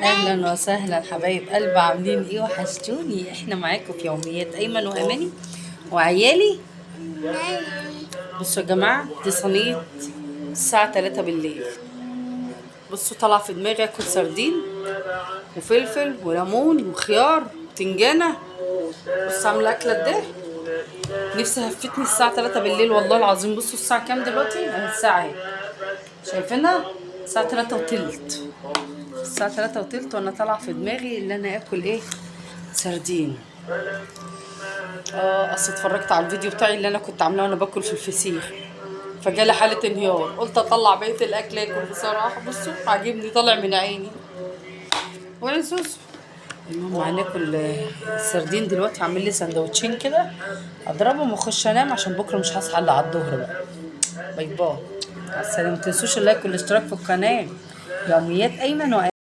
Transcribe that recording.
اهلا وسهلا حبايب قلب، عاملين ايه؟ وحشتوني. احنا معاكم في يوميات ايمن واماني وعيالي. بصوا يا جماعة، دي صينية الساعة 3 بالليل. بصوا، طلع في دماغي اكل سردين وفلفل وليمون وخيار وبتنجانه. بص عامله اكله قد ايه، نفسي هفتني الساعة 3 بالليل والله العظيم. بصوا الساعة كام دلوقتي؟ اهي الساعة اهي، شايفينها؟ الساعة 3:20. الساعة 3:20 وانا طالعه في دماغي ان انا اكل ايه؟ سردين. اصل اتفرجت على الفيديو بتاعي اللي انا كنت عاملاه وانا باكل في الفسيخ، فجالي حاله انهيار، قلت اطلع بقية الاكل اكل بصراحة. بصوا عاجبني، طالع من عيني وعين سوسو. المهم هناكل السردين دلوقتي. عامل لي سندوتشين كده اضربهم واخش انام عشان بكره مش هصحى الا على الظهر بقى. bye bye، مع السلامة. متنسوش ال like والاشتراك في القناة. يوميات ايمن.